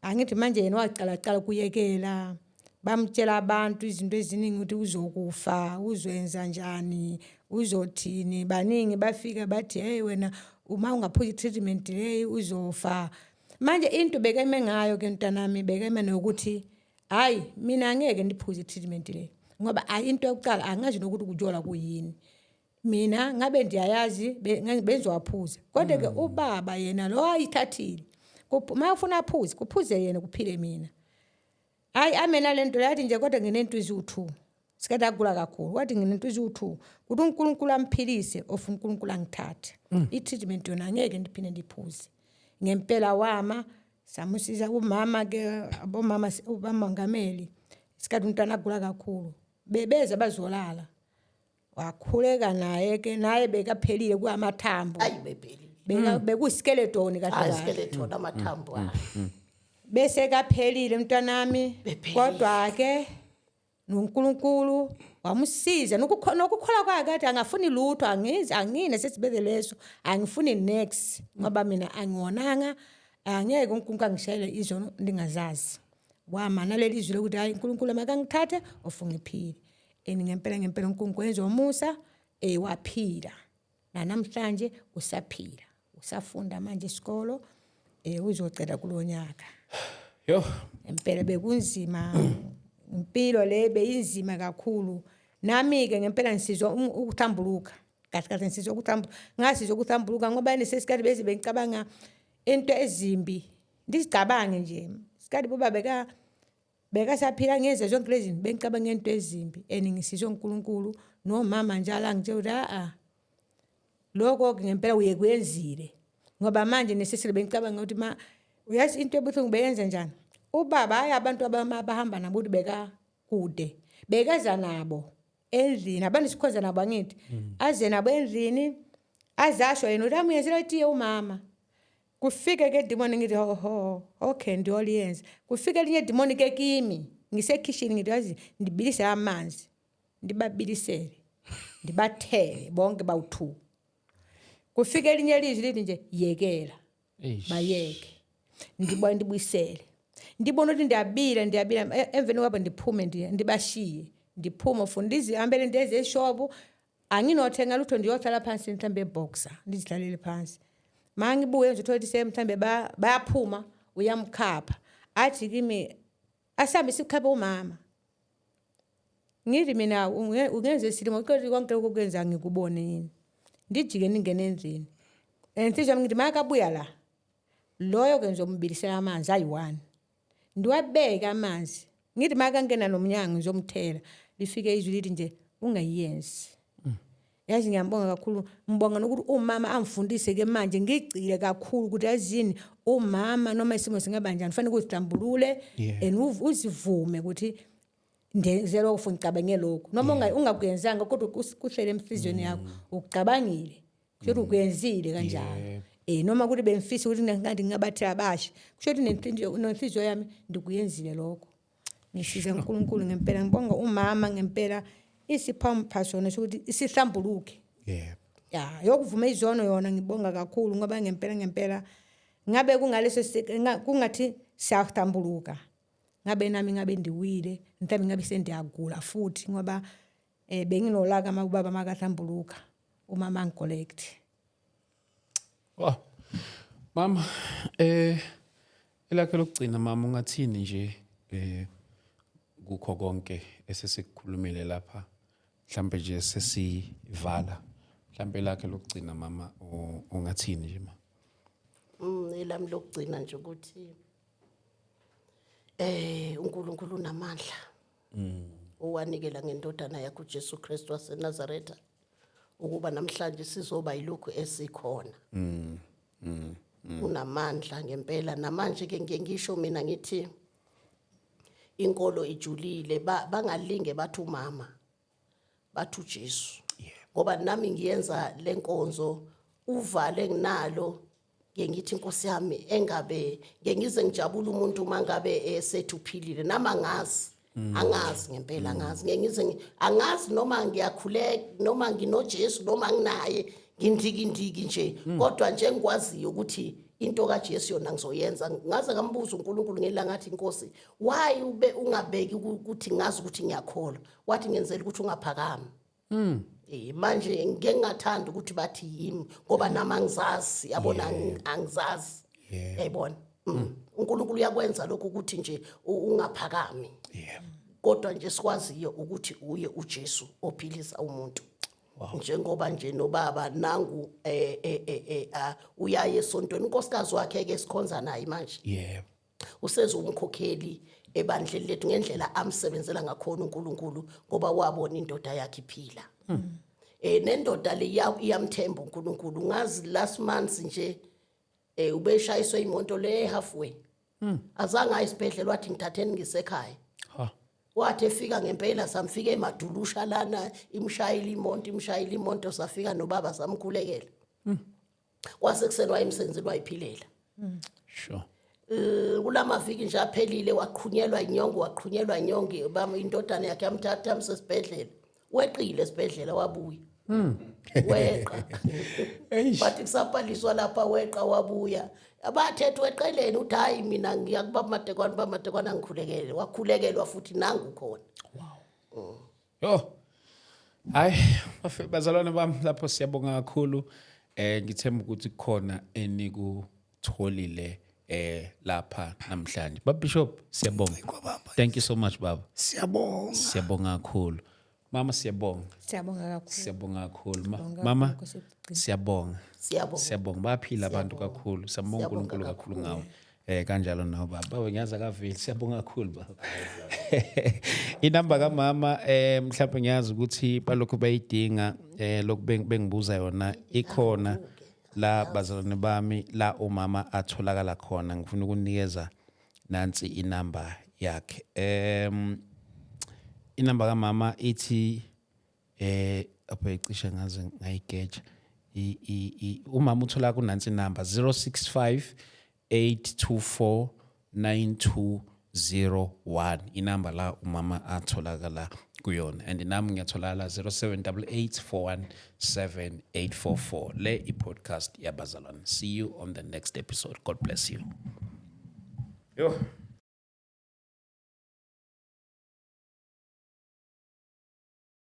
angithi manje yena wacala cala kuyekela, bamtshela abantu izinto eziningi ukuthi uzokufa, uzoyenza njani, uzothini. Baningi bafika bathi hey, wena uma ungaphuza i-treatment leyi uzofa. Manje into bekeme ngayo ke mntanami, bekeme nokuthi hayi, mina angeke ndiphuze i-treatment le, ngoba ayi, into yokuqala angazi nokuthi kujola kuyini. Mina ngabe ndiyayazi, benzowaphuza. Kodwa ke ubaba yena lo ayithathile, uma ufuna aphuze, kuphuze yena, kuphile mina. Hayi, amena le nto yathi nje, kodwa nginento eziwu-two, sikade agula kakhulu, wathi nginento eziwu-two ukuthi uNkulunkulu amphilise of uNkulunkulu angithathe, i-treatment yona angeke ndiphinde ndiphuze. Ngempela wama, samusiza umama ke, abomama, ubamongameli. Isikhathi umntwana agula kakhulu, bebeza bazolala. Wakhuleka naye ke, naye bekaphelile kuamathambo. Ayi, bephelile. Beka bekuskeleton kahle hayi kahle. Skeleton, amathambo ayo. Bese kaphelile mntwanami. Bephelile. Kodwa ke noNkulunkulu wamsiza nokukholwa kwakhe, athi angafuni lutho, angizi angine sesibeke leso, angifuni next ngoba mina angiwonanga, angeke uNkulunkulu angishayele izono ndingazazi. Wama naleli izwi lokuthi hayi, uNkulunkulu makangithathe ofu ngiphile. And ngempela ngempela uNkulunkulu wenza umusa, waphila. Namhlanje usaphila, usafunda manje isikolo, uzocela kulonyaka. Yo. Impela bekunzima, impilo le beyinzima kakhulu. Nami ke ngempela ngisizwa ukuthambuluka kahle kahle, ngisizwa ukuthambuluka, ngasizwa ukuthambuluka ngoba nesesikhathi bese bengicabanga into ezimbi, ndizicabange nje isikhathi buba beka bekasaphila, ngenza zonke lezi zinto, bengicabanga into ezimbi. And ngisizwe uNkulunkulu nomama njalo angitshela ukuthi a lokho ke ngempela uye kuyenzile, ngoba manje nesisile bengicabanga ukuthi ma uyazi into ebuhlungu beyenze njani ubaba. Hayi, abantu abahamba nabo ukuthi beka kude, bekeza nabo endlini, abantu sikhonza nabo, angithi aze nabo endlini, azasho yena ukuthi amuyenzela itiye umama. Kufike ke demoni, ngithi ho ho, okay, ndiyoliyenza. Kufike elinye demoni ke kimi ngisekhishini, ngithi yazi ndibilise amanzi, ndibabilisele, ndibathele bonke bawu-two. Kufike elinye lizwi lithi nje yekela. Eish. Bayeke, ndibona ndibuyisele, ndibona ukuthi ndiyabila, ndiyabila. Emveni kwabo ndiphume, ndibashiye, ndiphume for ndizihambele, ndeze eshopu, anginothenga lutho, ndiyohlala phansi mhlambe eboxer, ndizihlalele phansi. Ma ngibuye ngizothola ukuthi mhlambe bayaphuma, uyamkhapha, athi kimi asambe sikhaphe umama. Ngithi mina ungenze isilimo kodwa konke lokhu kwenza ngikubone yini? Ndijike ningene endlini, enhliziyo yami ngithi makabuya la loyo ke ngizombilisela amanzi ayi-one, ndiwabeke amanzi, ngithi makangena nomnyango ngizomthela. Lifike izwi lithi nje ungayenzi. Yazi ngiyambonga kakhulu, ngibonga nokuthi umama angifundise ke manje ngigcile kakhulu ukuthi yazini umama noma isimo singaba njani kufanele uzihlambulule and uzivume ukuthi ndenze lokho, ngicabange lokhu, noma ungakuyenzanga kodwa kuhlele emhliziyweni yakho, ukucabangile, kusho ukuthi ukuyenzile kanjalo. Noma ukuthi bengifisa ukuthi ngathi ngingabathi abasha, kusho ukuthi nenhliziyo yami ndikuyenzile lokho. Ngisize uNkulunkulu ngempela, ngibonga umama ngempela, isipha sona sokuthi isihlambuluke. Ya, yokuvuma izono yona ngibonga kakhulu, ngoba ngempela ngempela ngabe kungaleso kungathi siyahlambuluka, ngabe nami ngabe ndiwile, mhlawumbe ngabe sendiyagula futhi, ngoba benginolaka uma ubaba makahlambuluka, umama angicollect. Oh. Mama, elakhe lokugcina mama, ungathini nje kukho konke esesikukhulumile lapha, mhlambe nje sesivala, mhlambe lakhe lokugcina mama, ungathini nje ma? Elami lokugcina nje ukuthi uNkulunkulu unamandla. Owanikela ngendodana yakhe uJesu Kristu waseNazaretha ukuba namhlanje sizoba yilokhu esikhona. Unamandla ngempela. Namanje ke ngiye ngisho mina ngithi inkolo ijulile, bangalinge bathi umama, bathi uJesu. Ngoba nami ngiyenza lenkonzo, uvale nginalo, ngeke ngithi inkosi yami engabe ngeke ngize ngijabule umuntu uma ngabe esethi uphilile, nami angazi, angazi ngempela, angazi, ngeke ngize angazi noma ngiyakhuleka noma nginoJesu noma nginaye, ngindikindiki nje, kodwa nje ngikwaziyo ukuthi into kaJesu yona ngizoyenza. Ngaze ngambuza uNkulunkulu ngelanga, ngathi inkosi, why ube ungabeki ukuthi ngazi ukuthi ngiyakholwa? Wathi ngenzela ukuthi ungaphakami. Manje ngeke ngingathanda ukuthi bathi yimi, ngoba nami angizazi, yabona, angizazi. Yayibona. uNkulunkulu uyakwenza lokhu ukuthi nje ungaphakami. Kodwa nje sikwaziyo ukuthi uye uJesu ophilisa umuntu. Njengoba nje nobaba nangu uyaye esontweni, unkosikazi wakhe ke sikhonza naye manje. Useze umkhokheli ebandleni lethu ngendlela amsebenzela ngakhona uNkulunkulu, ngoba wabona indoda yakhe iphila. Nendoda le iyamthemba uNkulunkulu. Ngazi last month nje ubeshayiswe imoto le halfway. Azange aye esibhedlela, wathi ngithatheni ngisekhaya. Ha. Wathi efika ngempela samfika emadulusha lana, imshayile imonto, imshayile imonto, safika nobaba samkhulekela. Kwasekuseni wayemsenzini wayiphilela. Kulamaviki nje aphelile waqhunyelwa inyongo, waqhunyelwa inyongo, bam indodana yakhe yamthatha yamsesibhedlela. Weqile esibhedlela wabuya. Weqa. Bathi kusabhaliswa lapha weqa wabuya. Abathethe weqeleni uthi hayi mina ngiya kubaba Madekwana, baba Madekwana ngikhulekele. Wakhulekelwa futhi nangu khona. Yo. Hayi, bazalwane bami lapho siyabonga kakhulu. Ngithemba ukuthi kukhona enikutholile lapha namhlanje. Baba Bishop, siyabonga. Thank you so much, baba. Siyabonga. Siyabonga kakhulu. Mama, siyabonga. Siyabonga kakhulu. Siyabonga kakhulu. Siyabonga Mama, kakhulu, Nkosi yokugcina. siyabonga. Siyabonga. Siyabonga. Bayaphila abantu kakhulu. Siyabonga Siyabonga uNkulunkulu kakhulu ngawe. Kanjalo nawe baba. Baba ngiyazi akaveli. Siyabonga kakhulu baba. Inamba kamama mhlawumbe ngiyazi ukuthi balokhu bayidinga, lokhu bengibuza yona ikhona la bazalwane bami la umama atholakala khona. Ngifuna ukunikeza nansi inamba yakhe. Inamba kamama ithi apho icishe ngaze ngayigeja. Umama uthola kunansi inamba 065 824 9201, inamba la umama atholakala kuyona, and nami ngiyatholakala 0788 417 844. Le i-podcast yabazalwane. See you on the next episode. God bless you. Yo.